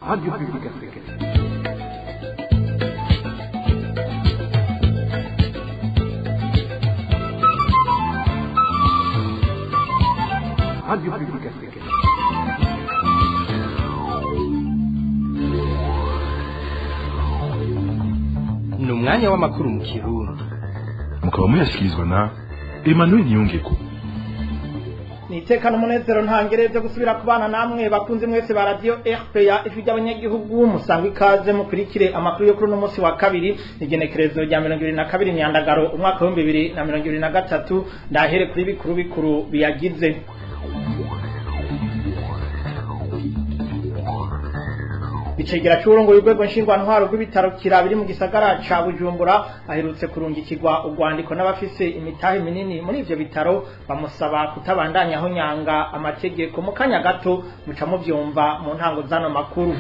Radio Publique Africaine. Radio Publique Africaine. Ni umwanya w'amakuru mu Kirundi. Mukaba muyashyikirizwa na Emmanuel Niyongeko. Nitekana umunezero ntangere byo gusubira kubana namwe bakunze mwese ba radio RPA, ijwi ry'abanyagihugu. Musangwa ikaze mukurikire amakuru yo kuri uno munsi wa kabiri, igenekerezo rya 2022 Myandagaro, umwaka wa 2023. Ndahere kuri bikuru bikuru biyagize. Icegera c'uwurongoye urwego nshingwantwaro rw'ibitaro Kira biri mu gisagara ca Bujumbura aherutse kurungikirwa urwandiko n'abafise imitahe minini muri ivyo bitaro, bamusaba kutabandanya aho nyanga amategeko. Mu kanya gato muca muvyumva mu ntango z'ano makuru.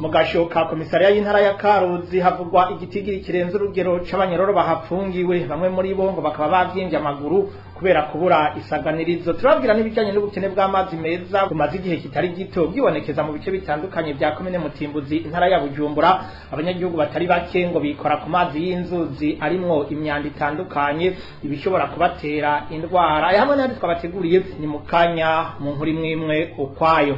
Mu gasho ka komisariya y'intara ya Karuzi havugwa igitigiri kirenze urugero c'abanyororo bahafungiwe, bamwe muri bo ngo bakaba bavyimbye amaguru kubera kubura isaganirizo. Turabwira n'ibijanye n'ubukene bw'amazi meza bumaze igihe kitari gito bwibonekeza mu bice bitandukanye vya komine Mutimbuzi, intara ya Bujumbura. Abanyagihugu batari bake ngo bikora ku mazi y'inzuzi arimwo imyanda itandukanye, ibishobora kubatera indwara. Aya hamwe n'ayandi twabateguriye ni mu kanya mu nkuru imwe imwe ukwayo.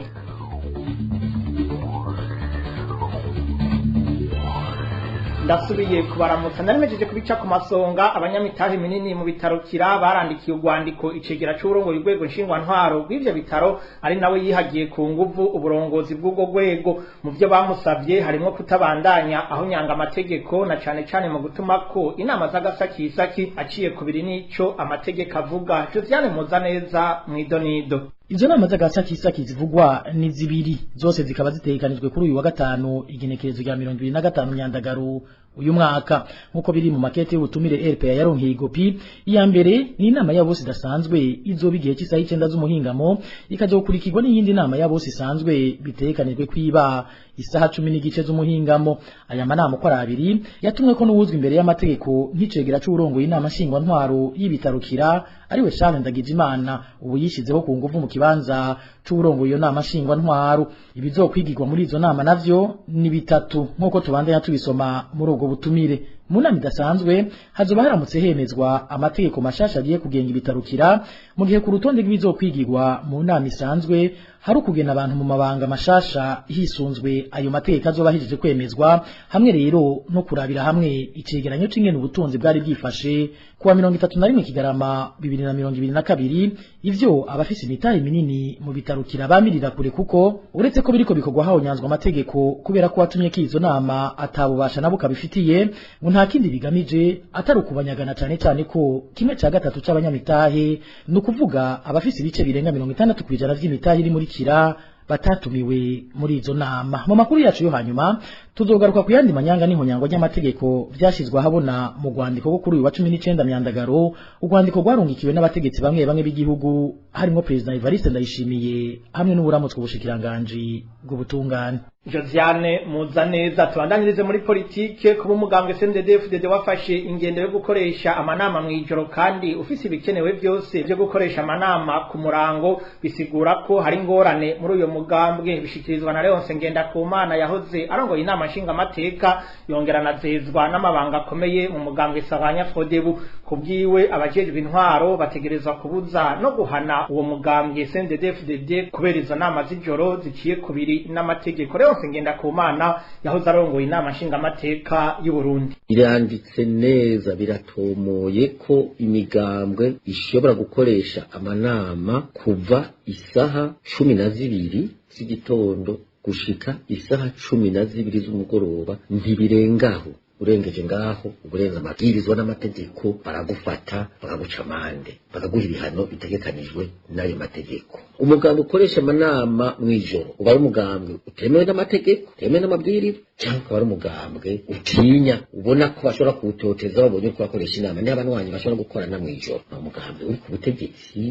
Ndasubiye kubaramutsa. Narimejeje kubica ku masonga. Abanyamitahe minini mu bitaro Kira barandikiye urwandiko icegera c'uburongoye urwego nshingwantwaro rw'ivyo bitaro, ari nawe yihagiye ku nguvu uburongozi bw'ubwo rwego. Mu vyo bamusavye harimwo kutabandanya aho nyanga amategeko, na cane cane mu gutuma ko inama z'agasakisaki aciye kubiri n'ico amategeko avuga. Josiane Muzaneza mw'idonido. Izo nama z'agasakisaki zivugwa ni zibiri, zose zikaba zitegekanijwe kuri uyu wa gatanu, igenekerezo rya 2025 Myandagaro uyu mwaka, nkuko biri mu makete y'ubutumire RPA yaronkeye igopi. Iya mbere ni inama ya bose idasanzwe izoba igihe cy'isaha 9 z'umuhingamo, ikazokurikirwa n'iyindi nama ya bose isanzwe bitegekanijwe kwiba isaha 10:15 z'umuhingamo. Aya manama uko ari abiri yatumwe ko n'uwuzwi imbere y'amategeko nk'icegera c'uwurongoye inama nshingwantwaro y'ibitaro Kira, ariwe Charles Ndagijimana, ubu yishizeho ku nguvu mu kibanza c'uwurongoye iyo nama nshingwantwaro. Ibizokwigirwa muri izo nama navyo ni bitatu, nk'uko tubandanya tubisoma muri ubwo butumire. Mu nama idasanzwe hazoba haramutse hemezwa amategeko mashasha agiye kugenga ibitaro Kira, mu gihe ku rutonde rw'ibizokwigirwa mu nama isanzwe hari ukugena abantu mu mabanga mashasha hisunzwe ayo mategeko azoba ahejeje kwemezwa, hamwe rero no kurabira hamwe icegeranyo c'ingene ubutunzi bwari bwifashe kuwa 31 Kigarama 2022. Ivyo abafise imitahe minini mu bitaro Kira bamirira kure, kuko uretse ko biriko bikorwa hahonyanzwa amategeko, kubera ko watumye kizo nama atabubasha nabo kabifitiye, ngo nta kindi bigamije atari ukubanyagana, cane cane ko kimwe ca gatatu c'abanyamitahe, ni ukuvuga abafise ibice birenga 60% vy'imitahe iri muri Kira, batatumiwe muri izo nama. Mu makuru yacu yo hanyuma tuzogaruka ku yandi manyanga n'ihonyango ry'amategeko vyashizwe ahabona mu rwandiko rwo kuri uyu wa 19 Myandagaro, urwandiko rwarungikiwe n'abategetsi bamwe bamwe b'igihugu, harimwo Perezida Evariste Ndayishimiye hamwe n'uburamutswe ubushikiranganji bw'ubutungane. Josiane Muzaneza. Tubandanyirize muri politike. Kuba umugambwe CNDD-FDD wafashe ingendo yo gukoresha amanama mw'ijoro kandi ufise ibikenewe byose byo gukoresha amanama ku murango, bisigura ko hari ingorane muri uyo mugambwe. Bishikirizwa na Leonce Ngendakumana yahoze arongoye inama nshingamateka, yongera anazezwa n'amabanga akomeye mu mugambwe Sahwanya Frodebu. Kubwiwe, abajejwe intwaro bategerezwa kubuza no guhana uwo mugambwe CNDD-FDD kubera izo nama z'ijoro ziciye kubiri n'amategeko. Leonce Ngendakumana yahoze arongoye inama nshingamateka y'u Burundi. Biranditse neza, biratomoye ko imigambwe ishobora gukoresha amanama kuva isaha 12 z'igitondo gushika isaha 12 z'umugoroba, ntibirengaho. Urengeje ngaho uburenza amabwirizwa n'amategeko, baragufata bakaguca amande, bakaguha ibihano bitegekanijwe n'ayo mategeko. Umugambwe ukoresha amanama mw'ijoro uba ari umugambwe utemewe n'amategeko, utemewe n'amabwiriza, cyangwa ukaba ari umugambwe utinya, ubona ko bashobora kuwutoteza babonye uko bakoresha inama. Niba abanywanyi bashobora gukorana mw'ijoro, ni umugambwe uri ku butegetsi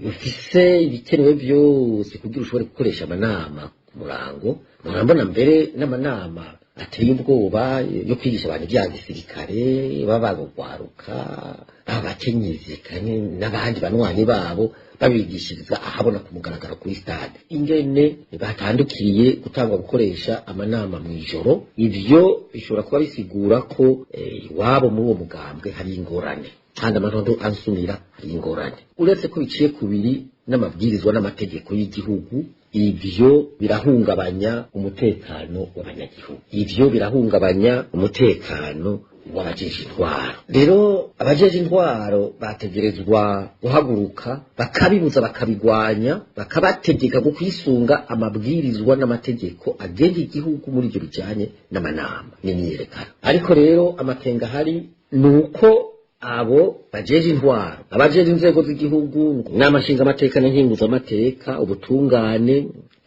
ufise ibikenewe byose kugira ushobore gukoresha amanama ku murango. Murambona mbere n'amanama ateye ubwoba yo kwigisha abantu ibya gisirikare, baba barugwaruka, baba abakenyezi n'abandi banywanyi babo. Babigishiriza ahabona ku mugaragaro kuri stade. Ingene batandukiriye gutangwa gukoresha amanama mw'ijoro, ivyo bishobora kuba bisigura ko iwabo muri uwo mugambwe hari ingorane, kandi amatondo ansumira hari ingorane. Uretse ko biciye kubiri n'amabwirizwa n'amategeko y'igihugu, ivyo birahungabanya umutekano w'abanyagihugu, ivyo birahungabanya umutekano w'abajeje intwaro. Rero abajeje intwaro bategerezwa guhaguruka bakabibuza, bakabigwanya, bakabategeka kwisunga amabwirizwa n'amategeko agenga igihugu muri ibyo bijanye n'amanama n'imyiyerekano. Ariko rero amakenga ahari ni uko abo bajeje intwaro, abajeje inzego z'igihugu, inama nshingamateka n'inkinguzamateka, ubutungane,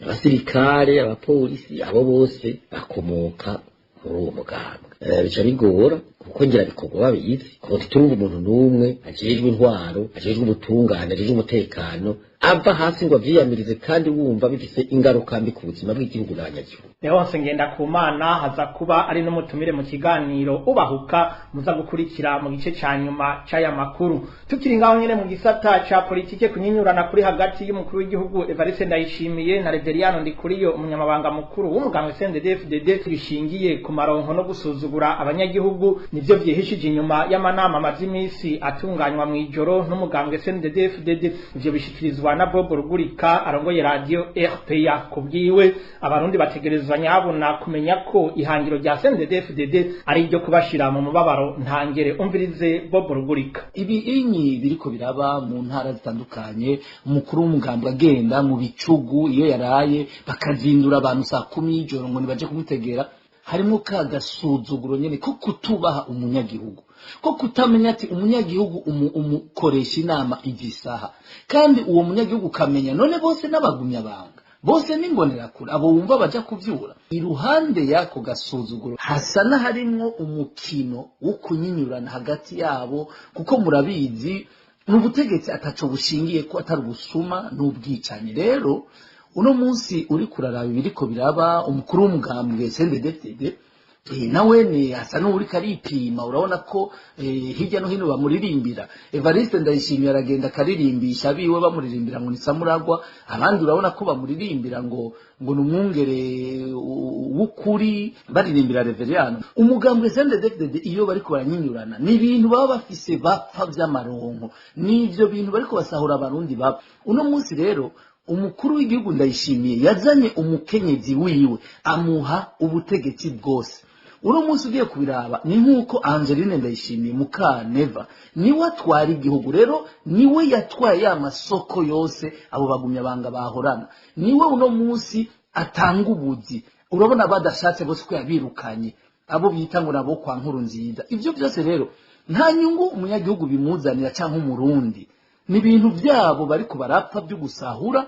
abasirikare, abapolisi, abo bose bakomoka muri uwo mugambwe. Bica bigora kuko ngira bikorwa babizi, kuko ntiturumva umuntu n'umwe ajejwe intwaro, ajejwe ubutungane, ajejwe umutekano ava hasi ngo avyiyamirize, kandi wumva bifise ingaruka mbi ku buzima bw'igihugu n'abanyagihugu. Leonce Ngendakumana haza kuba ari n'umutumire mu kiganiro ubahuka muza gukurikira mu gice ca nyuma c'aya makuru. Tukiri ngaho nyene mu gisata ca politike, kunyinyurana kuri hagati y'umukuru w'igihugu Evariste Ndayishimiye na Reveriyano Ndikuriyo, umunyamabanga mukuru w'umugambwe CNDD-FDD, bishingiye ku maronko no gusuzugura abanyagihugu, nivyo vyihishije inyuma y'amanama amaze imisi atunganywa mw'ijoro n'umugambwe CNDD-FDD. Ivyo bishikirizwa na Bob Rugurika arongoye radio RPA. Kubwiwe, abarundi bategerezwa nyabuna kumenya ko ihangiro rya CNDD-FDD ari iryo kubashira mu mubabaro ntangere. Umvirize Bob Rugurika. Ibi inyi biriko biraba mu ntara zitandukanye, umukuru w'umugambwe agenda mu bicugu iyo yaraye, bakazindura abantu saa 10 y'ijoro ngo nibaje kumutegera, harimo ka gasuzuguro nyene ko kutubaha umunyagihugu, ko kutamenya ati umunyagihugu umukoresha inama igisaha, kandi uwo munyagihugu ukamenya none bose n'abagumya banga, bose n'imbonerakure, abo wumva baja kuvyura. Iruhande y'ako gasuzuguro hasa n'aharimwo umukino wo kunyinyurana hagati yabo, kuko murabizi ni ubutegetsi ataco bushingiye ko atari ubusuma n'ubwicanyi. Rero uno munsi uri kuraraba ibiriko biraba, umukuru w'umugambwe CNDD-FDD nawe ni asa n'uwuriko aripima, urabona ko hirya no hino bamuririmbira. Evariste Ndayishimiye aragenda akaririmbisha abiwe, bamuririmbira ngo ni Samuragwa, abandi urabona ko bamuririmbira ngo ni umwungere w'ukuri, baririmbira Reveriyano. Umugambwe CNDD-FDD iyo bariko baranyinyurana ni ibintu baba bafise bapfa vy'amaronko, n'ivyo bintu bariko basahura abarundi bapfa. Uno munsi rero umukuru w'igihugu Ndayishimiye yazanye umukenyezi wiwe amuha ubutegetsi bwose. Uno munsi ugiye kubiraba ni nkuko Angeline Ndayishimiye Mukaneva niwe atwara igihugu, rero niwe yatwaye ya masoko yose abo bagumya banga bahorana, niwe uno munsi atanga ubuzi. Urabona badashatse bose ko yabirukanye, abo bita ngo nabo kwa nkuru nziza. Ivyo byose rero nta nyungu umunyagihugu bimuzanira canke umurundi, ni ibintu byabo bariko barapfa byo gusahura.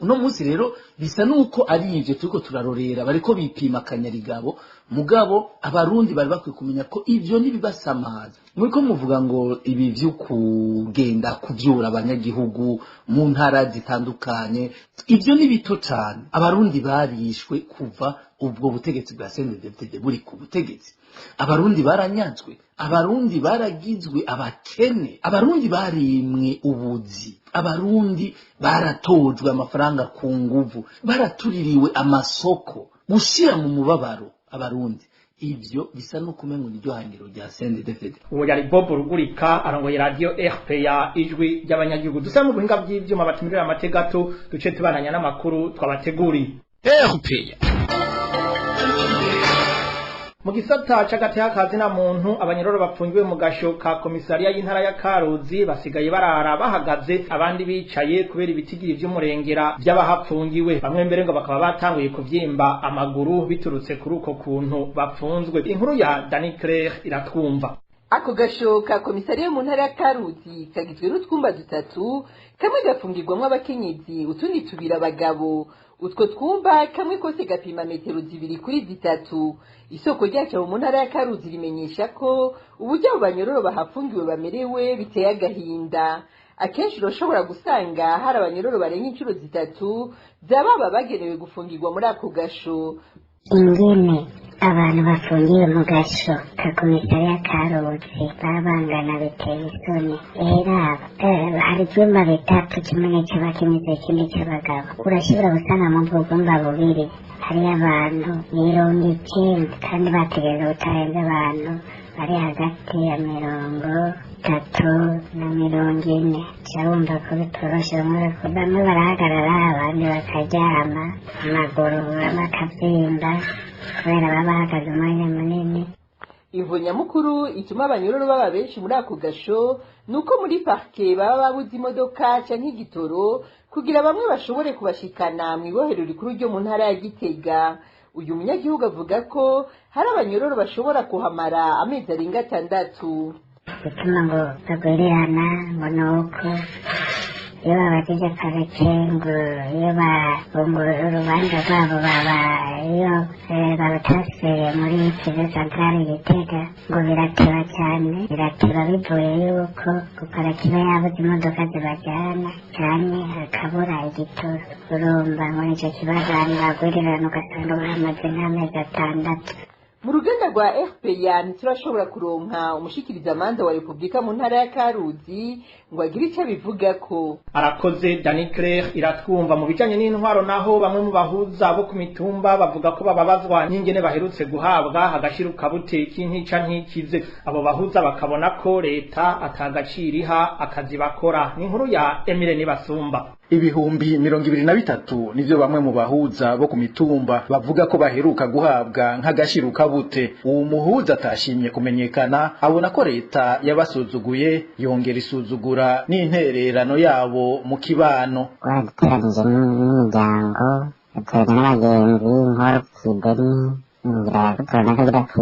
Uno munsi rero bisa nuko ari ivyo turiko turarorera, bariko bipima akanyarigabo, mugabo abarundi bari bakwiye kumenya ko ivyo ntibibasamaza. Muriko muvuga ngo ibi vyo kugenda kuvyura abanyagihugu mu ntara zitandukanye, ivyo ni bito cane. Abarundi barishwe kuva ubwo butegetsi bwa CNDD-FDD buri ku butegetsi, abarundi baranyazwe, abarundi baragizwe abakene, abarundi barimwe ubuzi, abarundi baratojwe amafaranga ku nguvu, baratuririwe amasoko, gushira mu mubabaro abarundi. Ivyo bisa no kumengo niryo hangiro rya CNDD-FDD. Uwo yari Bob Rugurika arongoye radio RPA ijwi ry'abanyagihugu. Dusa mu buhinga bw'ivyuma batumirira amategato, duce tubananya n'amakuru twabateguriye. RPA. Mu gisata c'agateka kazina muntu, abanyororo bapfungiwe mu gasho ka komisariya y'intara ya Karuzi basigaye barara bahagaze, abandi bicaye kubera ibitigiri vy'umurengera vy'abahapfungiwe. Bamwe mbere ngo bakaba batanguye kuvyimba amaguru biturutse kuri uko kuntu bapfunzwe. Inkuru ya Dani Claire iratwumva. Ako gasho ka komisariya mu ntara ya Karuzi kagizwe n'utwumba dutatu, kamwe gafungirwamwo abakenyezi, utundi tubiri abagabo. Utwo twumba kamwe kose gapima metero 2 kuri 3. Isoko ryacu mu ntara ya Karuzi rimenyesha ko uburyo abo banyororo bahafungiwe bamerewe biteye agahinda. Akenshi urashobora gusanga hari abanyororo barenga inshuro 3 z'ababa bagenewe gufungirwa muri ako gasho. Ingene Abantu bafungiwe mu gasho ka komisariya Karuzi babangana biteye isoni. Rero hari ivyumba bitatu, kimwe n'icy'abakenyezi ikindi cy'abagabo. Urashobora gusanga mu bwo bwumba bubiri hariyo abantu 90, kandi bategereza kutarenza abantu bari hagati ya 30 na 40. Urumva ko bitoroshe, bamwe barahagarara abandi bakaryama, amaguru bamwe akavyimba kubera baba bahagaze umwanya munini. Imvo nyamukuru ituma abanyororo baba benshi muri ako gasho nuko muri parke baba babuze imodoka canke igitoro kugira bamwe bashobore kubashikana mw'ibohero rikuru ryo mu ntara ya Gitega. Uyu munyagihugu avuga ko hari abanyororo bashobora kuhamara amezi arenga 6. Bituma ngo bagwirirana ngo nuko iyo babajije parike ngo iyo bunguruje urubanza rwabo baba iyo barutaseye muri kivu santarari Gitega ngo birateba cyane, birateba bivuye yuko guparika iba yabuze imodoka zibajyana cyane hakabura igitoro. Urumva ngo nicyo kibazo abantu bagwirirana ugasanga bahamaze nk'amezi 6. Mu ruganda rwa RPA ntiturashobora kuronka umushikirizamanza wa Republika mu ntara ya Karuzi ngo agire icyo abivugako. Arakoze Dani Claire iratwumva. Mu bijanye n'intwaro naho, bamwe mu bahuza bo ku mitumba bavuga ko bababazwa n'ingene baherutse guhabwa agashiruka bute k'intica ntikize. Abo bahuza bakabona ko leta atagaciro iha akazi bakora. Ni inkuru ya Emile Nibasumba. 23,000 nivyo bamwe mu bahuza bo ku mitumba bavuga ko baheruka guhabwa nk'agashiruka bute. Uwo muhuza atashimye kumenyekana abona ko leta yabasuzuguye, yongera isuzugura n'intererano yabo mu kibano. Twaraduteranije n'imiryango, duteranya n'abagenzi, nkora kideni ngira gutora n'akagira ati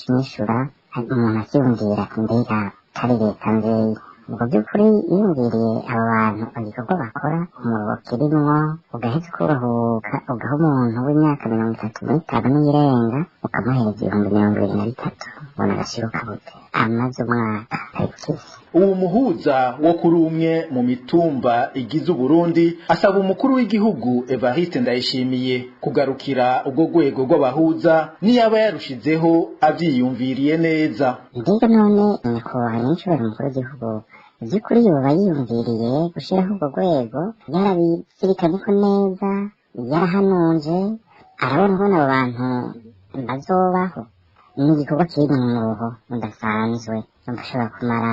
cinyishura, umuntu akiyumvira mbega kari leta nzeyi. Mu by'ukuri yiyumviriye abo bantu igikorwa bakora, umuruho kirimwo, ugaheza ukuruhuka ugaha umuntu w'imyaka 35 n'iyirenga ukamuhereza 23,000, ubona agashiruka bute amaze umwaka arikisi. Uwo muhuza wo kuri umwe mu mitumba igize Uburundi asaba umukuru w'igihugu Evariste Ndayishimiye kugarukira ubwo rwego rw'abahuza niyaba yarushizeho avyiyumviriye neza. Mbega none nyakubahwa nyinshobora umukuru w'igihugu by'ukuri yoba yiyumviriye gushiraho urwo rwego, yarabizirikanye ko neza, yarahanuje, arabona ubona abo bantu bazobaho. Ni igikorwa kiri mu muruho udasanzwe, ushobora kumara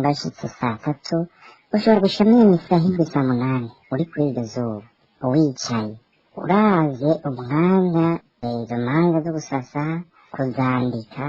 bashitse saa 3, ushobora gushiramo iyo isaha 7 saa 8 uri kuri iryo zuba wicaye uravye umwanya, izo manza zo gusasa, kuzandika,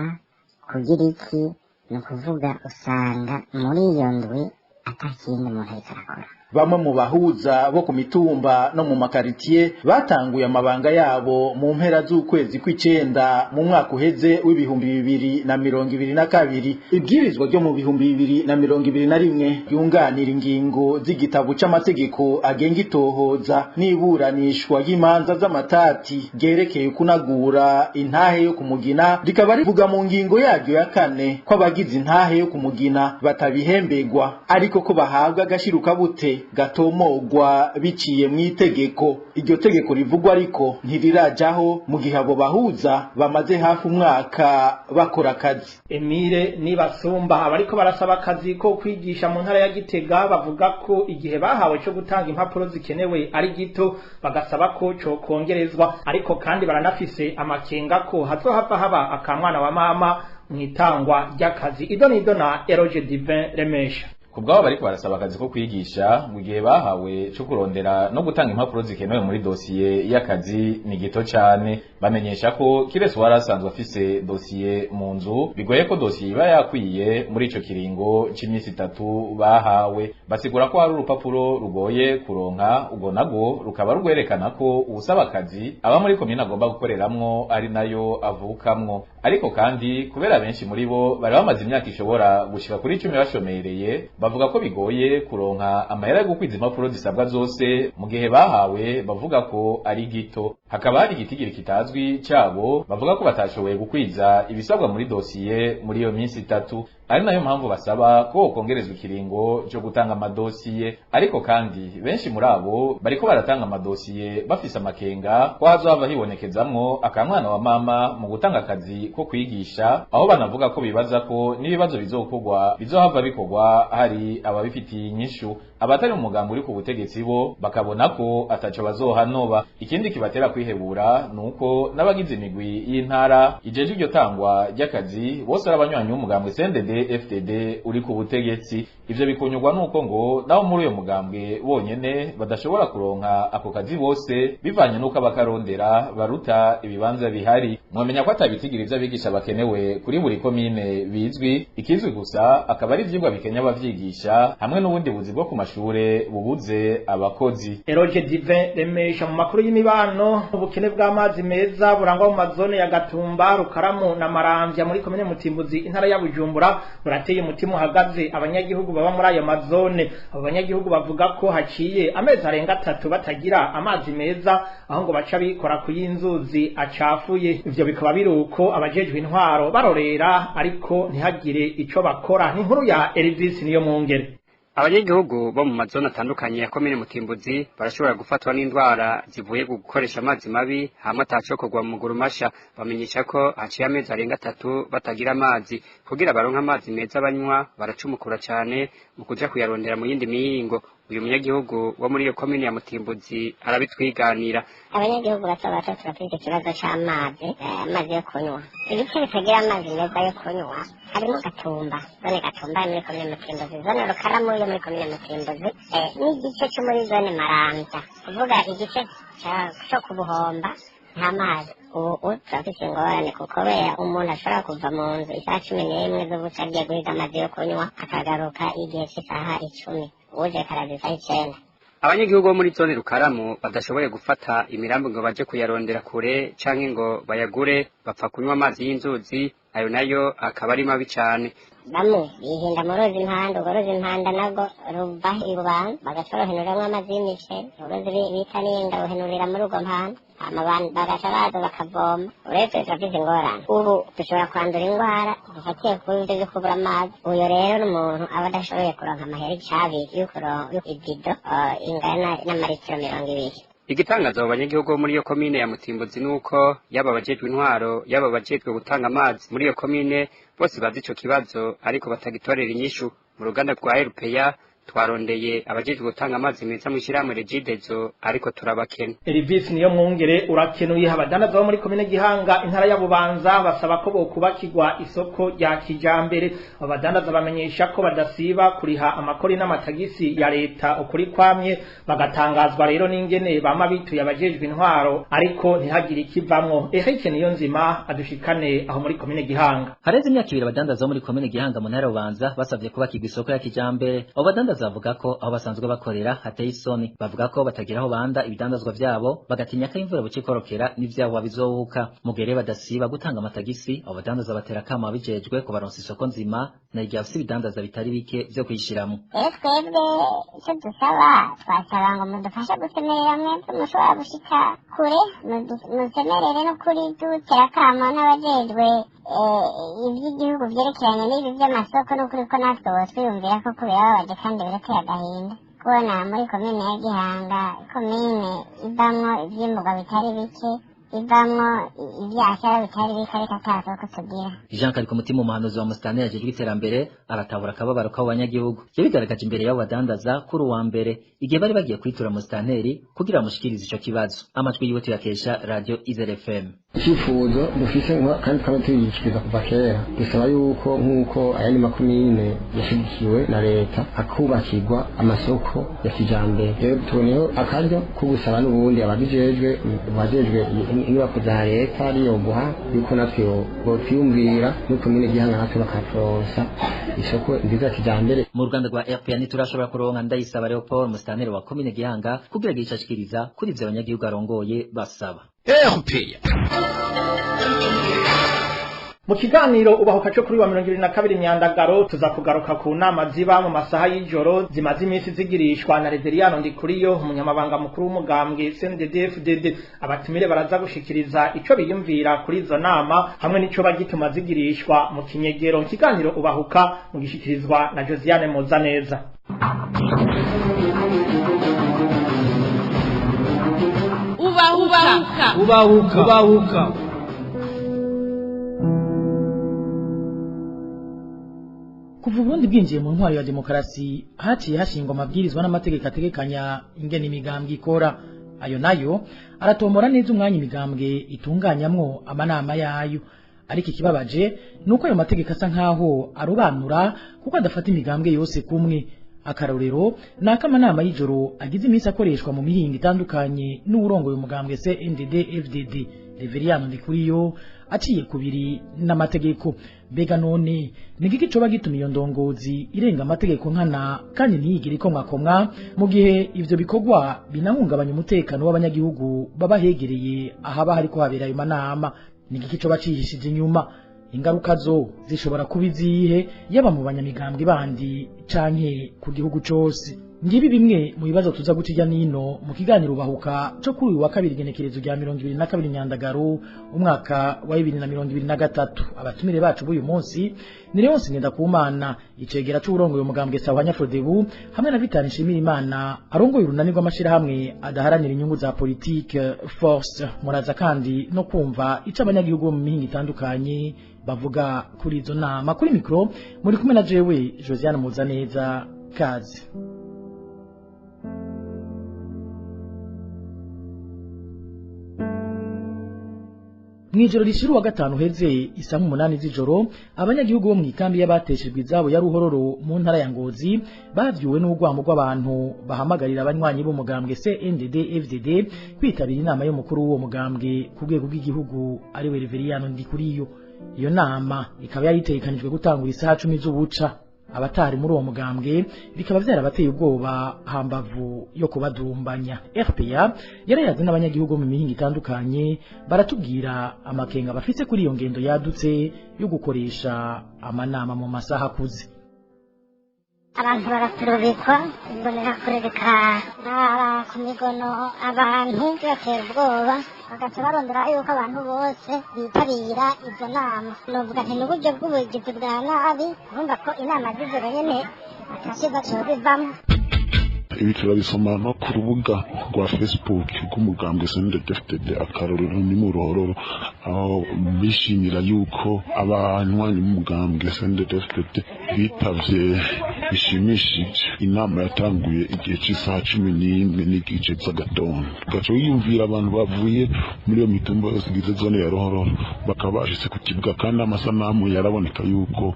kugira iki, ni ukuvuga usanga muri iyo ndwi atakindi umuntu ariko arakora. Bamwe mu bahuza bo ku mitumba no mu makaritiye batanguye amabanga yabo mu mpera z'ukwezi kw'icenda mu mwaka uheze w'2022. Ibwirizwa ryo mu 2021 ryunganira ingingo z'igitabo c'amategeko agenga itohoza n'iburanishwa ry'imanza z'amatati ryerekeye kunagura intahe yo kumugina, rikaba rivuga mu ngingo yaryo ya 4 ko abagize intahe yo kumugina batabihembegwa, ariko ko bahabwa agashiruka bute gatomogwa biciye mu itegeko. Iryo tegeko rivugwa ariko ntirirajaho mu gihe abo bahuza bamaze hafi umwaka bakora akazi. Emile Nibasumba. Abariko barasaba akazi ko kwigisha mu ntara ya Gitega bavuga ko igihe bahawe cyo gutanga impapuro zikenewe ari gito, bagasaba ko cyo kongerezwa, ariko kandi baranafise amakenga ko hazohava haba akamwana wa mama mwitangwa ry'akazi. Idonido na Eroge Divin Remesha. Kubwabo bariko barasaba akazi ko kwigisha, mu gihe bahawe cyo kurondera no gutanga impapuro zikenewe muri dosiye y'akazi ni gito cyane. Bamenyesha ko kiretse warasanzwe afise dosiye mu nzu, bigoye ko dosiye iba yakwiye muri ico kiringo c'imisi 3 bahawe. Basigura ko hari urupapuro rugoye kuronka, ubwo nago rukaba rwerekana ko uwusaba akazi aba muri komine agomba gukoreramwo ari nayo avukamwo. Ariko kandi kubera benshi muri bo bari bamaze imyaka ishobora gushika kuri 10 bashomereye, Bavuga ko bigoye kuronka amahera yo gukwiza impapuro zisabwa zose mu gihe bahawe bavuga ko ari gito. Hakaba hari igitigiri kitazwi cabo bavuga ko batashoboye gukwiza ibisabwa muri dosiye muri iyo minsi itatu, ari nayo mpamvu basaba ko kongerezwa ikiringo cyo gutanga amadosiye. Ariko kandi benshi muri abo bariko baratanga amadosiye bafise amakenga ko hazohava hibonekezamwo akamwana wa mama mu gutanga akazi ko kwigisha, aho banavuga ko bibaza ko n'ibibazo bizokorwa bizohava bikorwa hari ababifitiye inyishu. Abatari umugambi uri ku butegetsi bo bakabona ko ataco bazohanoba. Ikindi kibatera kwihebura nuko n'abagize imigwi y'intara ijeje iryo tangwa ry'akazi bose ari abanywanyi b'umugambwe CNDD FDD uri ku butegetsi. Ivyo bikunyurwa nuko ngo nabo muri uyo mugambwe bonyene badashobora kuronka ako kazi bose bivanye nuko abakarondera baruta ibibanza bihari. Mwamenya ko atabitigira ivyo abigisha bakenewe kuri buri komine bizwi, ikizwi gusa akaba ari ivyigwa bikenya abavyigisha hamwe n'ubundi buzi bwo ku mashure bubuze abakozi. Eroge Divin Remesha. Mu makuru y'imibano, ubukene bw'amazi meza burangwa mu mazone ya Gatumba, Rukaramu na Maramvya muri komine Mutimbuzi intara ya Bujumbura burateye umutima uhagaze abanyagihugu baba muri ayo mazone. Abo banyagihugu bavuga ko haciye amezi arenga 3 batagira amazi meza, aho ngo baca bikora ku y'inzuzi acafuye. Ivyo bikaba biruko abajejwe intwaro barorera ariko ntihagire ico bakora. Ni inkuru ya Elvis niyo mwungere. Abanyagihugu bo mu mazone atandukanye ya komine Mutimbuzi barashobora gufatwa n'indwara zivuye ku gukoresha amazi mabi hamwe atacokorwa mu maguru masha. Bamenyesha ko haciye amezi arenga 3 batagira amazi. Kugira baronke amazi meza banywa baracumukura cane mu kuja kuyarondera mu yindi mihingo. Uyu munyagihugu wo muri iyo komine ya Mutimbuzi arabitwiganira. Abanyagihugu bato bato turafite ikibazo c'amazi, amazi yo kunywa. Ibice bitagira amazi meza yo kunywa harimo Gatumba, zone Gatumba muri komine Mutimbuzi, zone Rukaramu yo muri komine Mutimbuzi, n'igice cyo muri zone Maramvya, kuvuga igice cyo kubuhomba nta mazi. Ubu turafise ingorane kuko kubera umuntu ashobora kuva mu nzu isaha 11 z'ubuca agiye guhiga amazi yo kunywa akagaruka igihe c'isaha 10, uje karaza isaha 9. Abanyagihugu bo muri zone Rukaramu badashoboye gufata imirambi ngo baje kuyarondera kure canke ngo bayagure, bapfa kunywa amazi y'inzuzi, ayo nayo akaba ari mabi cane. Bamwe bihinda mu ruzi Impanda, urwo ruzi Impanda narwo ruva ibubanza bagaca baruhenuramwo amazi y'imiceri, uruzi bita Ninga ruhenurira muri urwo mpanda, hama bagaca baza bakavoma. Uretse turafise ingorane, ubu dushobora kwandura indwara zifatiye kuri ivyo vyo kubura amazi. Uyo rero n'umuntu aba adashoboye kuronka amahera icabiri yo kuronka ibido ingana n'amaritiro 20. Igitangaza abo banyagihugu bo muri iyo komine ya Mutimbuzi nuko yaba abajejwe intwaro yaba abajejwe gutanga amazi muri iyo komine bose bazi ico kibazo ariko batagitorera inyishu. Mu ruganda rwa RPA twarondeye abajejwe gutanga amazi meza mu ishirahamwe Regidezo ariko turabakena. Elvis niyo mwungere urakenuye. Abadandaza bo muri komine Gihanga intara ya Bubanza basaba ko bokubakirwa isoko rya kijambere. Abadandaza bamenyesha ko badasiba kuriha amakori n'amatagisi ya leta ukuri kwamye, bagatangazwa rero n'ingene bama bituye abajejwe intwaro ariko ntihagire ikivamwo. Eric niyo nzima adushikane aho muri komine Gihanga. Hareze imyaka 2 abadandaza bo muri komine Gihanga mu ntara ya Bubanza basavye kubakirwa isoko ya kijambere. Abo badandaza bavuga ko aho basanzwe bakorera hateye isoni. Bavuga ko batagira aho banda ibidandazwa vyabo, bagatinya ko imvura bucikorokera n'ivyabo bizohuka. Mugere badasiba gutanga amatagisi, abo badandaza batera kama bijejwe kubaronsa isoko nzima na irya bafise ibidandaza bitari bike vyo kuyishiramwo. Rero twebwe icyo dusaba, twasaba ngo mudufashe gusemerera mwebwe mushobora gushika kure, musemerere no kuri dutera akamo n'abajejwe ivy'igihugu vyerekeranye n'ibi vy'amasoko, n'ukuri ko natwe botwiyumvira ko birababaje kandi birateye agahinda kubona muri komine ya Gihanga, komine ivamwo ivyimburwa bitari bike, ivamwo ivyashara bitari bike, ariko ata soko tugira. Jean Kariko Mutima, umuhanuzi wa Musitanteri ajejwe iterambere, aratabura akababaro k'abo banyagihugu. Yabigaragaje imbere y'abo badandaza kuri uwa mbere igihe bari bagiye kwitura Musitanteri kugira bamushikirize ico kibazo. Amajwi yiwe tuyakesha Radio Izere FM. Icyifuzo dufise kandi twaba tuyishikiriza kuva kera, dusaba yuko nk'uko ayandi makomine yashigikiwe na leta akubakirwa amasoko ya kijambere. Rero tuboneyeho akaryo ko gusaba n'ubundi ababijejwe, abajejwe inyubako za leta ariyo guha yuko natwe botwiyumvira muri komine Gihanga natwe bakaturonsa isoko nziza ya kijambere. Mu ruganda rwa RPA ntiturashobora kuronka Ndayisaba Leopold, musitanteri wa komine Gihanga, kugira agire ico ashikiriza kuri ivyo abanyagihugu arongoye basaba. RPA. Mu kiganiro ubahuka cyo kuri wa 2022 Myandagaro tuza kugaruka ku nama ziba mu masaha y'ijoro zimaze iminsi zigirishwa na Reveriyano Ndikuriyo, umunyamabanga mukuru w'umugambwe CNDD-FDD. Abatumire baraza gushikiriza ico biyumvira kuri izo nama hamwe n'ico bagituma zigirishwa mu kinyegero. Mu kiganiro ubahuka mu gishikirizwa na Josiane Muzaneza. Ubahuka Ubahuka Ubahuka. Kuva Uburundi bwinjiye mu ntwaro ya demokarasi, haciye hashingwa amabwirizwa n'amategeko ategekanya ingene imigambwe ikora. Ayo nayo aratombora neza umwanya imigambwe itunganyamwo amanama yayo. Ariko ikibabaje nuko ayo mategeko asa nkaho arobanura, kuko adafata imigambwe yose kumwe. Akarorero ni akamanama y'ijoro agize iminsi akoreshwa mu mihingo itandukanye n'uwurongoye umugambwe CNDD FDD Reveriyano Ndikuriyo aciye kubiri n'amategeko. Mbega none ni giki coba gituma iyo ndongozi irenga amategeko nkana kandi ntiyigire ikomwakomwa, mu gihe ivyo bikorwa binahungabanya umutekano w'abanyagihugu baba hegereye ahaba hariko habera ayo manama? Ni giki coba cihishije inyuma? Ingaruka zo zishobora kuba izihe, yaba mu banyamigambwe bandi canke ku gihugu cose? Ngibi bimwe mu bibazo tuza guca irya nino mu kiganiro ubahuka co kuri uyu wa kabiri, igenekerezo rya 2022 Myandagaro umwaka wa 2023. Abatumire bacu b'uyu munsi ni Leonce Ngendakumana, icegera c'uwurongoye umugambwe Sahwanya Frodebu, hamwe na Vital Nshimirimana arongoye urunani rw'amashirahamwe adaharanira inyungu za politike Force. Muraza kandi no kumva ico abanyagihugu bo mu mihingo itandukanye bavuga kuri izo nama. Kuri mikro muri kumwe na jewe Josiane Muzaneza. Kazi. Mwijoro rishira wa gatanu heze isaha 8 z'ijoro, abanyagihugu bo mu ikambi y'abateshejwe izabo ya Ruhororo mu ntara ya Ngozi bavyuwe n'urwamo rw'abantu bahamagarira abanywanyi b'umugambwe CNDD FDD kwitabira inama y'umukuru w'uwo mugambwe ku rwego rw'igihugu, ariwe Reveriyano Ndikuriyo. Iyo nama ikaba yari itegekanijwe gutangura isaha 10 z'ubuca. Abatari muri uwo mugambwe bikaba vyarabateye ubwoba hambavu yo kubadumbanya. RPA yarayaze n'abanyagihugu mu mihingo itandukanye, baratubwira amakenga bafise kuri iyo ngendo yadutse yo gukoresha amanama mu masaha akuze. Abantu baraturubikwa, imbonerakure zikarara ku migono, abantu bibatera ubwoba, bagaca barondera yuko abantu bose bitabira izo nama. Novuga nti ni uburyo bw'ubugizi bwa nabi, urumva ko inama z'ijoro nyene ata ciza cozivamwo. Ibi turabisoma no ku rubuga rwa Facebook rw'umugambwe CNDD-FDD. Akarorero ni mu Ruhororo, aho bishimira yuko abanywanyi b'umugambwe CNDD-FDD bitavye bishimishije inama yatanguye igihe c'isaha 11:15 z'agatondo. Ugaca wiyumvira abantu bavuye muri iyo mitumba yose igize zone ya Ruhororo bakaba bashitse ku kibuga, kandi amasanamu yaraboneka yuko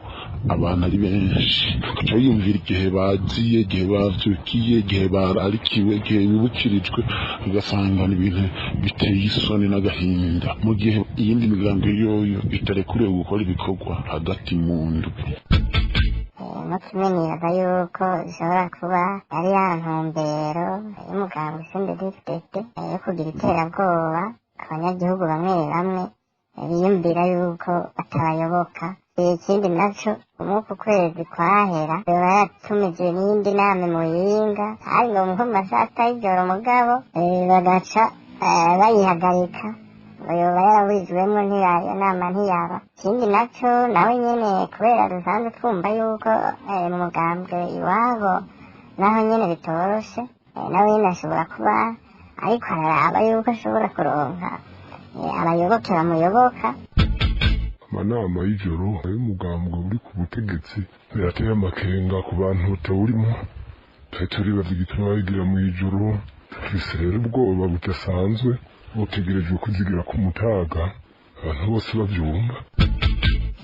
abantu ari benshi. Ugaca wiyumvira igihe baziye, igihe bavyukiye, igihe bararikiwe, igihe bibukirijwe, ugasanga ni ibintu biteye isoni n'agahinda, mu gihe iyindi migambi yoyo itarekuriwe gukora ibikorwa hagati mu ndwi. No kimwe nibaza yuko ishobora kuba ari ya ntumbero y'umugambwe CNDD-FDD yo kugira iterabwoba ku banyagihugu bamwe bamwe biyumvira yuko batabayoboka. Ikindi naco, mw'uku kwezi kwahera yoba yatumije n'iyindi nama i Muyinga, hari ngo nko mu masaha sita y'ijoro, mugabo bagaca bayihagarika ngo yoba yaraburijwemwo, iyo nama ntiyaba. Ikindi naco, nawe nyene kubera dusanzwe twumva yuko mu mugambwe iwabo naho nyene bitoroshe, nawe nyene ashobora kuba ariko araraba yuko ashobora kuronka abayoboke bamuyoboka. Amanama y'ijoro y'umugambwe uri ku butegetsi birateye amakenga ku bantu batawurimo. Twari turibaza igituma bayigira mw'ijoro. Dufise rero ubwoba budasanzwe, butegerejwe kuzigira ku mutaga abantu bose bavyumva.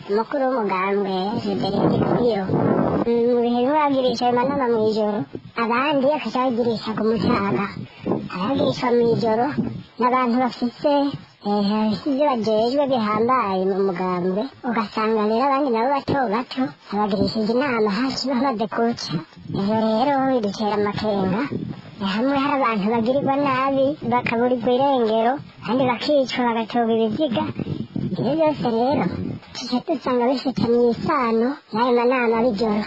Umukuru w'umugambwe Frederic Ndikuriyo mu bihe bimwe bagirisha ayo manama mw'ijoro, abandi bakaca bagirisha ku mutaga. Abagirisha mw'ijoro n'abantu bafise ibyo bajejwe bihambaye mu mugambwe, ugasanga rero abandi nabo bato bato abagirishije inama hasi bamaze kuca. Ivyo rero bidutera amakenga. Hamwe hari abantu bagirirwa nabi bakaburirwa irengero, kandi bakicwa bagatorwa ibiziga. Ivyo byose rero Tuca dusanga bifitaniye isano n'ayo manama b'ijoro.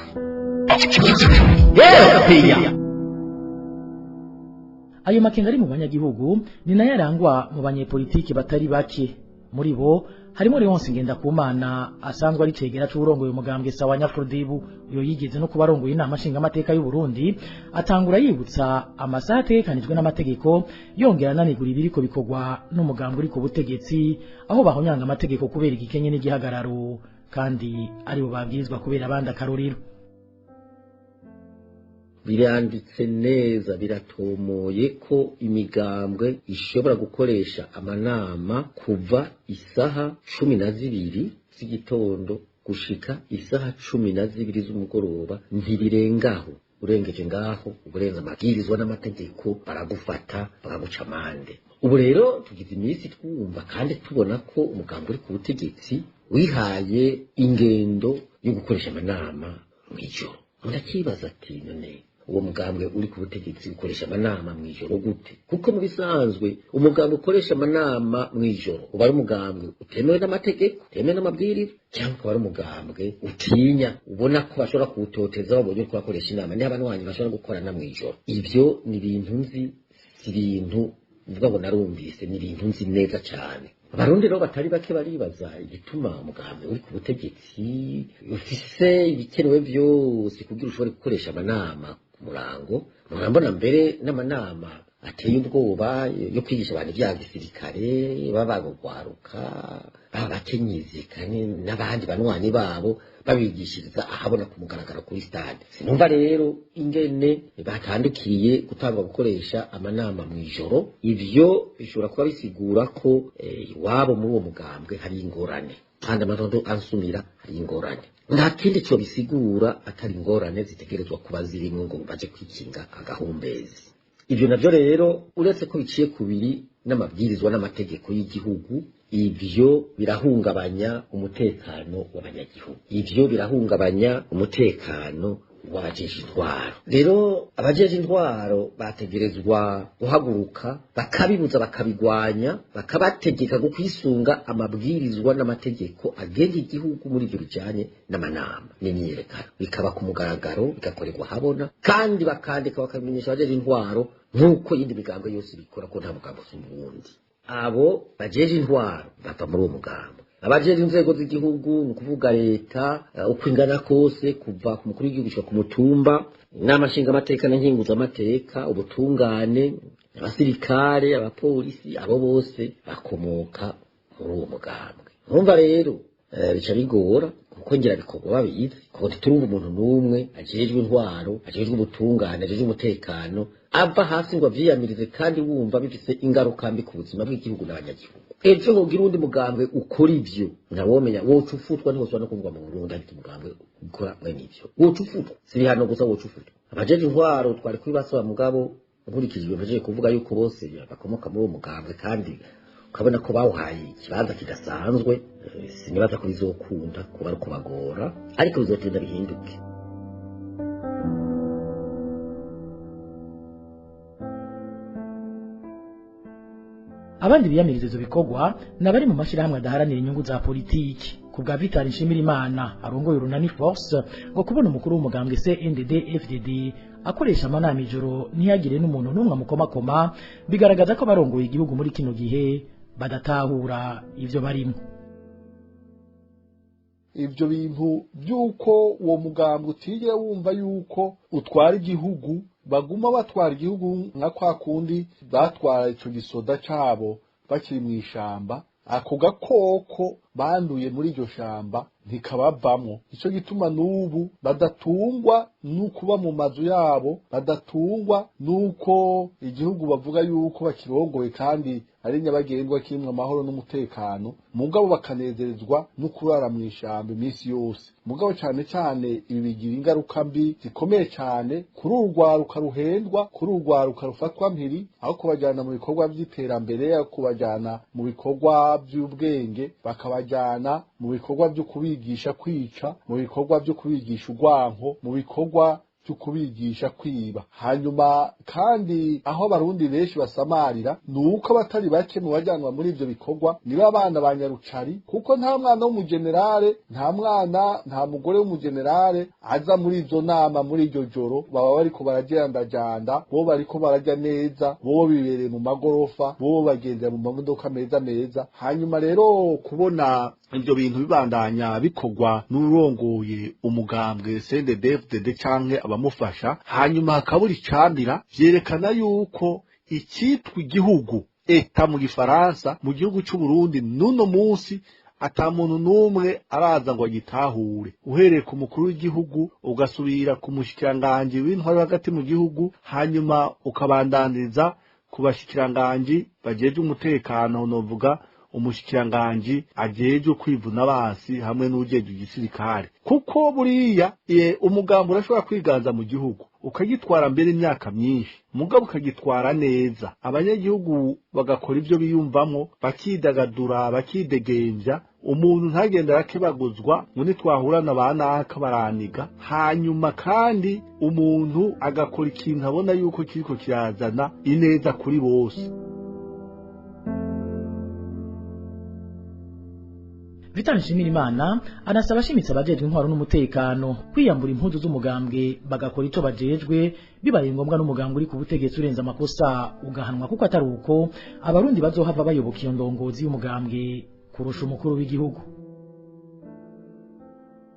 Ayo makenga ari mu banyagihugu ni nayo arangwa mu banyepolitiki batari bake. Muri bo harimo Leonce Ngendakumana asanzwe ari cegera c'urongoye umugambwe sawa Nyafurdibu, uyo yigeze no kubarongoye inama nshingamateka y'u Burundi. Atangura yibutsa amasaha ategekanijwe n'amategeko, yongera ananigura ibiriko bikorwa n'umugambwe uri ku butegetsi, aho bahonyanga amategeko kubera igikenye n'igihagararo, kandi aribo babwirizwa kubera abandi akarorero. Biranditse neza, biratomoye ko imigambwe ishobora gukoresha amanama kuva isaha 12 z'igitondo gushika isaha 12 z'umugoroba, ntibirengaho. Urengeje ngaho uburenza amabwirizwa n'amategeko, baragufata bakaguca amande. Ubu rero tugize iminsi twumva kandi tubona ko umugambi uri ku butegetsi wihaye ingendo yo gukoresha amanama mw'ijoro. Ndakibaza ati none uwo mugambwe uri ku butegetsi ukoresha amanama mw'ijoro gute? Kuko mu bisanzwe umugambwe ukoresha amanama mw'ijoro uba ari umugambwe utemewe n'amategeko, utemewe n'amabwiriza, cyangwa ukaba ari umugambwe utinya, ubona ko bashobora kuwutoteza babonye uko bakoresha inama, niho abanywanyi bashobora gukorana mw'ijoro. Ibyo ni ibintu nzi, si ibintu mvuga ngo narumvise, ni ibintu nzi neza cyane. Abarundi rero batari bake baribaza igituma umugambwe uri ku butegetsi ufise ibikenewe byose kugira ushobore gukoresha amanama ku murango. Murambona mbere n'amanama ateye ubwoba yo kwigisha abantu ibya gisirikare, baba bagwaruka, baba bakenyezi kandi n'abandi banywanyi babo, babigishiriza ahabona ku mugaragaro kuri stade. Sinumva rero ingene batandukiye gutangwa gukoresha amanama mu ijoro. Ivyo bishobora kuba bisigura ko iwabo muri uwo mugambwe hari ingorane, kandi amatondo ansumira hari ingorane. Nta kindi cyo bisigura atari ingorane zitegerezwa kuba zirimo ngo baje kwikinga agahumbezi. Ibyo navyo rero uretse ko biciye kubiri n'amabwirizwa n'amategeko y'igihugu, ivyo birahungabanya umutekano w'abanyagihugu, ivyo birahungabanya umutekano w'abajeje intwaro. Rero abajeje intwaro bategerezwa guhaguruka bakabibuza, bakabigwanya, bakabategeka kwisunga amabwirizwa n'amategeko agenga igihugu muri ibyo bijanye n'amanama n'imyiyerekano, bikaba ku mugaragaro, bigakorerwa habona, kandi bakandika bakamenyesha abajeje intwaro nk'uko iyindi migambo yose bikora, ko nta mugambo usumba uwundi. Abo bajeje intwaro bava muri uwo mugambo. Abajeje inzego z'igihugu, ni ukuvuga leta uko ingana kose, kuva ku mukuru w'igihugu gushika ku mutumba, inama nshingamateka na nkinguzamateka, ubutungane, abasirikare, abapolisi, abo bose bakomoka muri uwo mugambwe. Urumva rero bica bigora, kuko ngira bikorwa babizi, kuko ntiturumva umuntu n'umwe ajejwe intwaro, ajejwe ubutungane, ajejwe umutekano ava hasi ngo avyiyamirize, kandi wumva bifise ingaruka mbi ku buzima bw'igihugu n'abanyagihugu. Ejo hogira uwundi mugambwe ukora ivyo, ntawomenya, woca ufutwa, ntihosubira no kumva mu Burundi ariko umugambwe ukora mwene ivyo woca ufutwa. Si ibihano gusa, woca ufutwa. Abajeje intwaro twari kubibasaba, mugabo nkurikije ibyo mpejeje kuvuga yuko bose bakomoka muri uwo mugambwe kandi ukabona ko bawuhaye ikibanza kidasanzwe, sinibaza ko bizokunda kuba ari ukubagora, ariko bizotinda bihinduke. Abandi biyamiriza ivyo bikorwa n'abari mu mashirahamwe adaharanira inyungu za politiki. Ku bwa Vital Nshimirimana arongoye urunani Force, ngo kubona umukuru w'umugambwe CNDD FDD akoresha amanama ijoro ntiyagire n'umuntu n'umwe amukomakoma, bigaragaza ko barongoye igihugu muri kino gihe badatahura ivyo barimo. Ivyo bintu by'uko uwo mugambwe utigera wumva yuko utwara igihugu, baguma batwara igihugu nka kwa kundi batwara ico gisoda cabo bakiri mw'ishamba, ako gakoko banduye muri iryo shamba ntikabavamwo. Ico gituma n'ubu badatungwa n'ukuba mu mazu yabo, badatungwa n'uko igihugu bavuga yuko bakirongoye kandi ari nyabagendwa kirimwo amahoro n'umutekano, mugabo bakanezerezwa no kurara mw'ishamba iminsi yose. Mugabo cane cane ibi bigira ingaruka mbi zikomeye cane kuri urwaruka ruhendwa, kuri urwaruka rufatwa mpiri, aho kubajyana mu bikorwa by'iterambere, aho kubajyana mu bikorwa by'ubwenge, bakabajyana mu bikorwa byo kubigisha kwica, mu bikorwa byo kubigisha urwanko, mu bikorwa cyo kubigisha kwiba. Hanyuma kandi aho abarundi benshi basamarira ni uko abatari bake mu bajyanwa muri ivyo bikorwa niba abana ba nyarucari, kuko nta mwana w'umugenerale, nta mwana, nta mugore w'umugenerale aza muri izo nama muri iryo joro. Baba bariko barajandajanda, bo bariko barajya neza, bo bibereye mu magorofa, bo bagendera mu mamodoka meza meza. Hanyuma rero kubona ivyo bintu bibandanya bikorwa n'urongoye umugambwe CNDD-FDD canke abamufasha, hanyuma hakabura icamira, vyerekana yuko icitwa igihugu, État mu gifaransa, mu gihugu c'u Burundi n'uno munsi ata muntu n'umwe araza ngo agitahure, uhereye ku mukuru w'igihugu, ugasubira ku mushikiranganji w'intwaro hagati mu gihugu, hanyuma ukabandaniza ku bashikiranganji bajejwe umutekano, novuga umushikiranganji ajejwe kwivuna abansi hamwe n'ujejwe igisirikare. Kuko buriya umugambi urashobora kwiganza mu gihugu, ukagitwara mbere imyaka myinshi, mugabo ukagitwara neza, abanyagihugu bagakora ivyo biyumvamwo, bakidagadura, bakidegemvya, umuntu ntagenda arakebaguzwa ngo nitwahurana ba naka baraniga. Hanyuma kandi umuntu agakora ikintu abona yuko kiriko kirazana ineza kuri bose. Vital Nshimirimana anasaba ashimitse abajejwe intwaro n'umutekano kwiyambura impuzu z'umugambwe bagakora ico bajejwe, bibaye ngombwa n'umugambwe uri ku butegetsi urenza amakosa ugahanwa, kuko atari uko abarundi bazohava bayoboka iyo ndongozi y'umugambwe kurusha umukuru w'igihugu.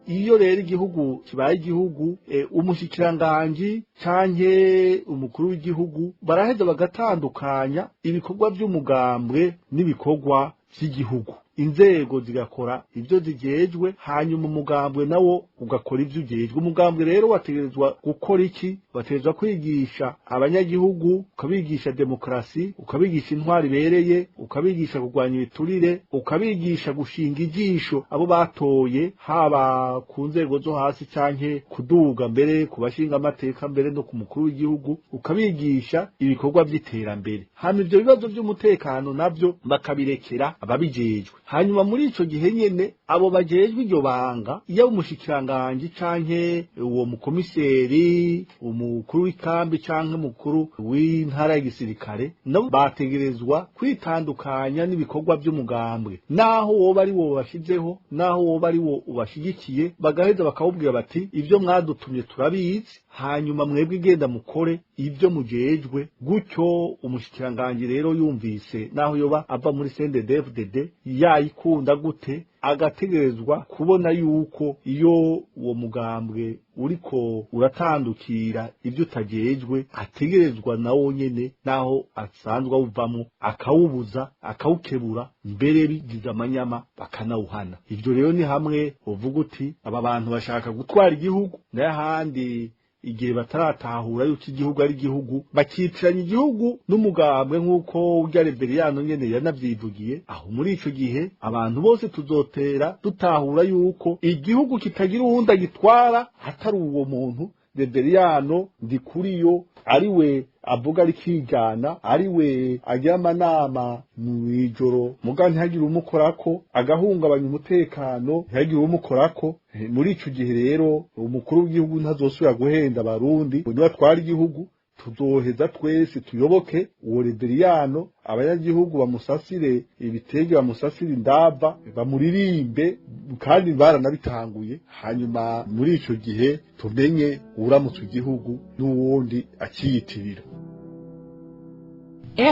Iyo rero igihugu kibaye igihugu, umushikiranganji canke umukuru w'igihugu baraheza bagatandukanya ibikorwa vy'umugambwe n'ibikorwa vy'igihugu, inzego zigakora ibyo zijejwe, hanyuma umugambwe nawo ugakora ivyo ujejwe. Umugambwe rero wategerezwa gukora iki? Wategerezwa kwigisha abanyagihugu, ukabigisha demokrasi, ukabigisha intwari ibereye, ukabigisha kurwanya ibiturire, ukabigisha gushinga ijisho abo batoye, haba ku nzego zo hasi canke kuduga mbere ku bashinga amateka, mbere no ku mukuru w'igihugu, ukabigisha ibikorwa vy'iterambere. Hama ivyo bibazo vy'umutekano navyo bakabirekera ababijejwe. Hanyuma muri ico gihe nyene abo bajejwe iryo banga, iyo umushikiranganji canke uwo mukomiseri, umukuru w'ikambi canke umukuru w'intara y'igisirikare, nabo bategerezwa kwitandukanya n'ibikorwa vy'umugambwe, naho woba ari wo bashizeho, naho woba ari wo ubashigikiye, bagaheza bakawubwira bati ivyo mwadutumye turabizi, hanyuma mwebwe igenda mukore ivyo mujejwe. Gutyo umushikiranganji rero yumvise, naho yoba ava muri CNDD-FDD yayikunda gute, agategerezwa kubona yuko iyo uwo mugambwe uriko uratandukira ibyo utajejwe, ategerezwa nawo nyene naho asanzwe awuvamo akawubuza, akawukebura, mbere bigize amanyama bakanawuhana. Ivyo rero ni hamwe uvuga uti aba bantu bashaka gutwara igihugu, n'ahandi igihe bataratahura yuko igihugu ari igihugu, bakitiranya igihugu n'umugambwe nk'uko urya Reveriyano nyene yanavyivugiye. Aho muri ico gihe abantu bose tuzotera dutahura yuko igihugu kitagira uwundi agitwara atari uwo muntu Reveriyano Ndikuriyo, ariwe avuga ari kijana, ariwe agira amanama mw'ijoro, muga ntihagire umukorako, agahungabanya umutekano ntihagire umukorako. Muri ico gihe rero umukuru w'igihugu ntazosubira guhenda abarundi ngo nibatwara igihugu, tuzoheza twese tuyoboke uwo Reveriyano, abanyagihugu bamusasire ibitenge, bamusasire indava, bamuririmbe, kandi baranabitanguye. Hanyuma muri ico gihe tumenye uramutse igihugu n'uwundi akiyitirira.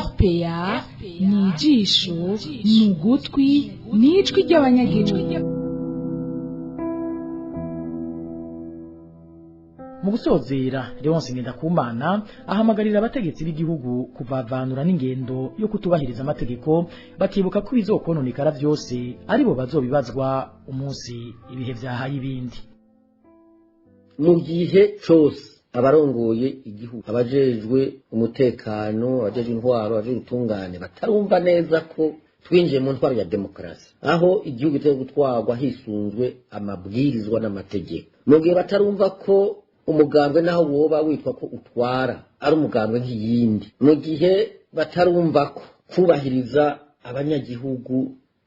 RPA ni ijisho, ni ugutwi, ni ijwi ry'abanyagihugu. Mu gusozera, Leonce Ngendakumana ahamagarira abategetsi b'igihugu kuvavanura n'ingendo yo kutubahiriza amategeko, bakibuka ko ibizokononekara vyose aribo bazobibazwa umunsi ibihe vyahaye ibindi. Mu gihe cose abarongoye igihugu, abajejwe umutekano, abajejwe intwaro, abajejwe ubutungane batarumva neza ko twinjiye mu ntwaro ya demokarasi, aho igihugu kitari gutwarwa hisunzwe amabwirizwa n'amategeko, mu gihe batarumva ko umugambwe naho woba witwa ko utwara ari umugambwe nk'iyindi, mu gihe batarumva ko kubahiriza abanyagihugu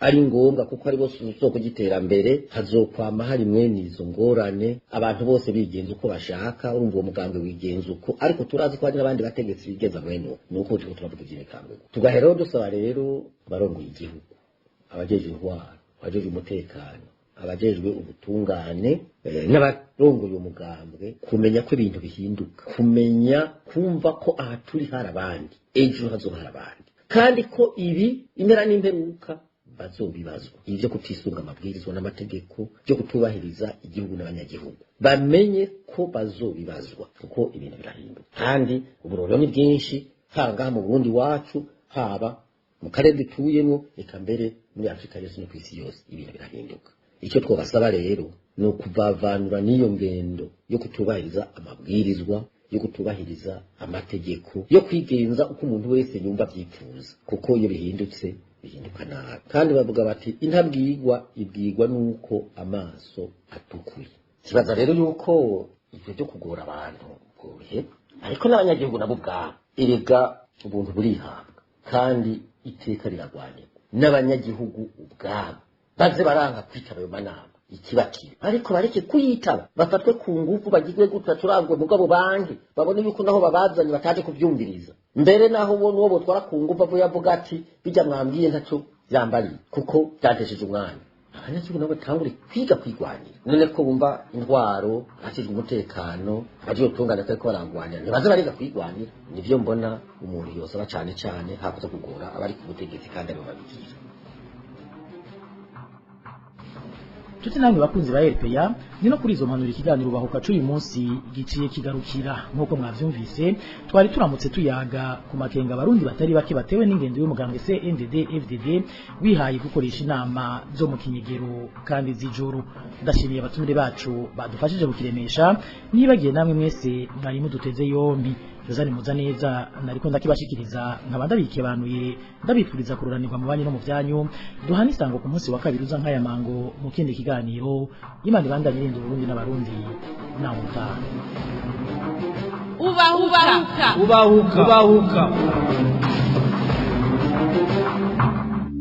ari ngombwa kuko ari bose isoko ry'iterambere, hazokwama hari mwene izo ngorane, abantu bose bigenza uko bashaka. Urumva uwo mugambwe wigenza uko, ariko turazi ko hari n'abandi bategetsi bigenza mwene uwo. Nuko turiko turavuga ivy'imigambwe, tugaheraho dusaba rero abarongoye igihugu, abajejwe intwaro, abajejwe umutekano, abajejwe ubutungane, n'abarongoye umugambwe, kumenya ko ibintu bihinduka, kumenya kumva ko aha turi hari abandi, ejo hazoba hari abandi, kandi ko ibi impera n'imperuka bazobibazwa. Ibyo kutisunga amabwirizwa n'amategeko, byo kutubahiriza igihugu n'abanyagihugu, bamenye ko bazobibazwa, kuko ibintu birahinduka. Kandi uburoro ni bwinshi, haba ngaha mu Burundi wacu, haba mu karere dutuyemo, eka mbere muri Afurika yose no ku isi yose, ibintu birahinduka. Icyo twabasaba rero ni ukuvavanura n'iyo ngendo yo kutubahiriza amabwirizwa, yo kutubahiriza amategeko, yo kwigenza uko umuntu wese yumva abyipfuza, kuko iyo bihindutse bihinduka nabi. Kandi bavuga bati intabwirwa ibwirwa nuko amaso atukuye. Kibaza rero yuko ibyo byo kugora abantu bworohe, ariko n'abanyagihugu nabo ubwabo, erega ubuntu burihabwa kandi iteka riragwanirwa. N'abanyagihugu ubwabo baze baranka kwitaba ayo manama ikibakiye, ariko bareke kuyitaba, bafatwe ku ngufu, bagirwe gutya turangwe, mugabo banke babone yuko naho babazanye bataje kubyumviriza. Mbere naho ubona uwo botwara ku ngufu avuye avuga ati bijya mwambwiye ntacyo byambariye kuko byatesheje umwanya. Abanyagihugu nabo batangure kwiga kwigwanira. None ko bumva intwaro, abajejwe umutekano, abajejwe ubutungane atariko baragwanira, ntibaze bariga kwigwanira. Nivyo mbona umuntu yosaba cane cane, hakuza kugora abari ku butegetsi kandi aribo babigira. Tuti namwe bakunzi ba RPA, ni no kuri izo mpanuro ikiganiro bahuka cy'uyu munsi giciye kigarukira. Nkuko mwavyumvise, twari turamutse tuyaga ku makenga abarundi batari bake batewe n'ingendo y'umugambwe CNDD FDD wihaye gukoresha inama zo mu kinyegero kandi z'ijoro. Ndashimiye abatumire bacu badufashije gukiremesha, nibagiye namwe mwese mwari muduteze yombi. Josane Muzaneza nariko ndakibashikiriza, nkaba ndabikebanuye, ndabifuriza kururanirwa mu banyu no mu byanyu. Duhana isango ku munsi wa kabiri uza nk'aya mango mu kindi kiganiro. Imana ibandanye irinda Uburundi n'abarundi. Nawe utaha. Ubahuka ubahuka ubahuka.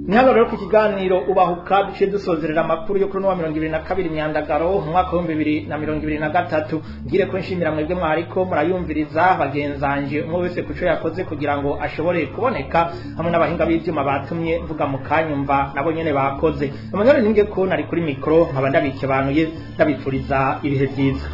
Ni hano rero ku kiganiro ubahuka duciye dusozerera amakuru yo kuri wa 2022 Myandagaro umwaka wa 2023. Ngire ko nshimira mwebwe mwariko murayumviriza, bagenzanje umwe wese kuco yakoze kugira ngo ashobore kuboneka, hamwe n'abahinga b'ivyuma batumye mvuga mu kanyumva nabo nyene bakoze. Amanyoro ninge ko nari kuri micro, nkaba ndabikebanuye, ndabipfuriza ibihe vyiza.